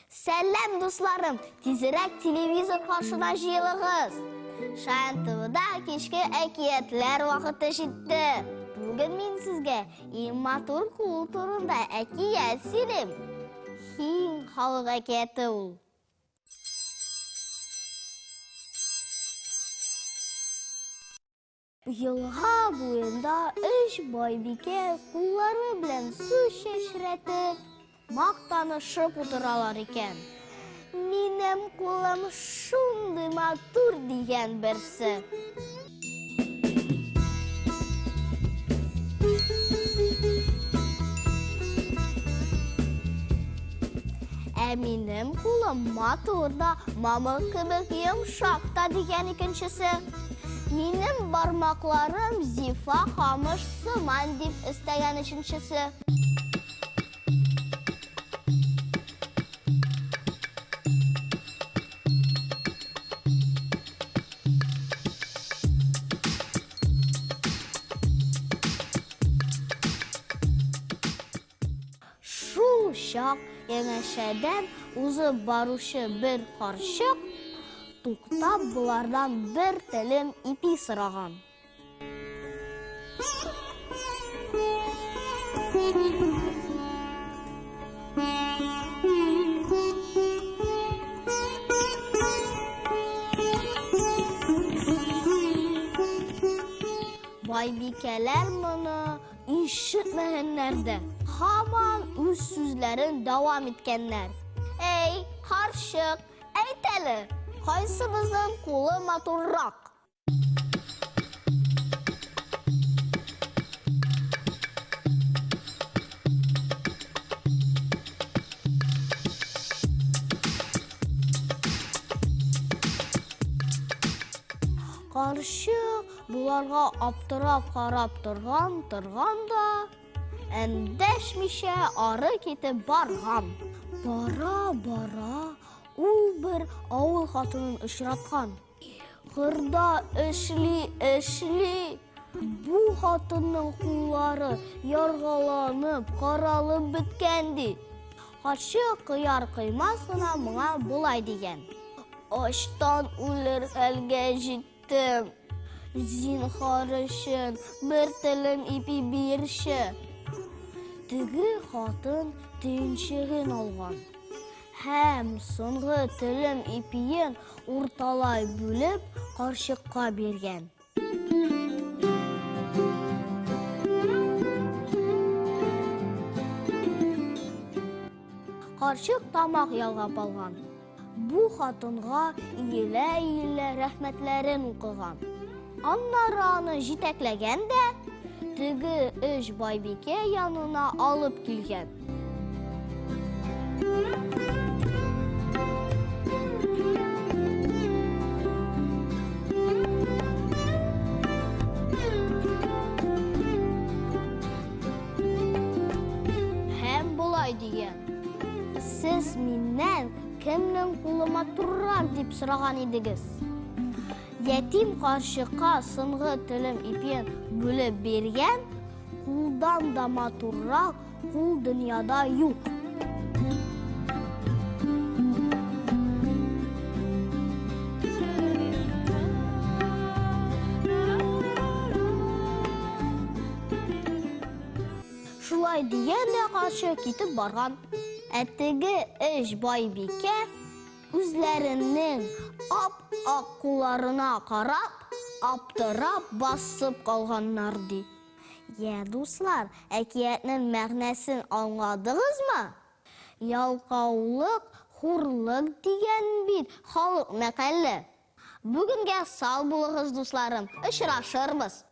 Сәлам, дусларым! Тизрәк телевизор каршына җыелыгыз! Шаян ТВда кичке әкиятләр вакыты җитте. Бүген мин сезгә иң матур кул турында әкият сөйлим. Хин халык әкияте ул. Елга буенда өч байбикә куллары белән су чәчрәтеп, мактанышып утыралар икән. Минем кулым шундый матур дигән берсе. Ә минем кулым матур да, мамык кебек йомшак та дигән икенчесе. Минем бармакларым зифа камыш сыман, дип өстәгән өченчесе. Шул чак янәшәдән узып баручы бер карчык, туктап, болардан бер телем ипи сораган. Байбикәләр моны Ишетмәгәннәр дә, һаман үз сүзләрен дәвам иткәннәр. Әй, карчык, әйт әле, кайсыбызның кулы матуррак? Карчык Боларга аптырап карап торган, торган да, эндәшмичә ары китеп барган. Бара-бара ул бер авыл хатынын очраткан. Кырда эшли, эшли, бу хатынның куллары яргаланып, каралып беткән ди. Карчык кыяр-кыймас кына моңа болай дигән. Ачтан үлер хәлгә җиттем. Киттем. Зинһар өчен бер телем ипи бирче. Теге хатын төенчеген алган һәм соңгы телем ипиен урталай бүлеп карчыкка биргән. Карчык тамак ялгап алган. Бу хатынга иелә-иелә рәхмәтләрен укыган. Аннары аны җитәкләгән дә, теге өч байбикә янына алып килгән. Һәм болай дигән. Сез миннән кемнең кулы матуррак дип сораган идегез. Ятим карчыкка соңгы телем ипиен бүлеп биргән, кулдан да матуррак кул дөньяда юк. Шулай дигән дә карчык китеп барган. Ә теге өч байбикә үзләренең ап-ак кулларына карап, аптырап басып калганнар, ди. Йә, дуслар, әкиятнең мәгънәсен аңладыгызмы? Ялкаулык, хурлык дигән бит халык мәкале. Бүгенгә сау булыгыз, дусларым, очрашырбыз!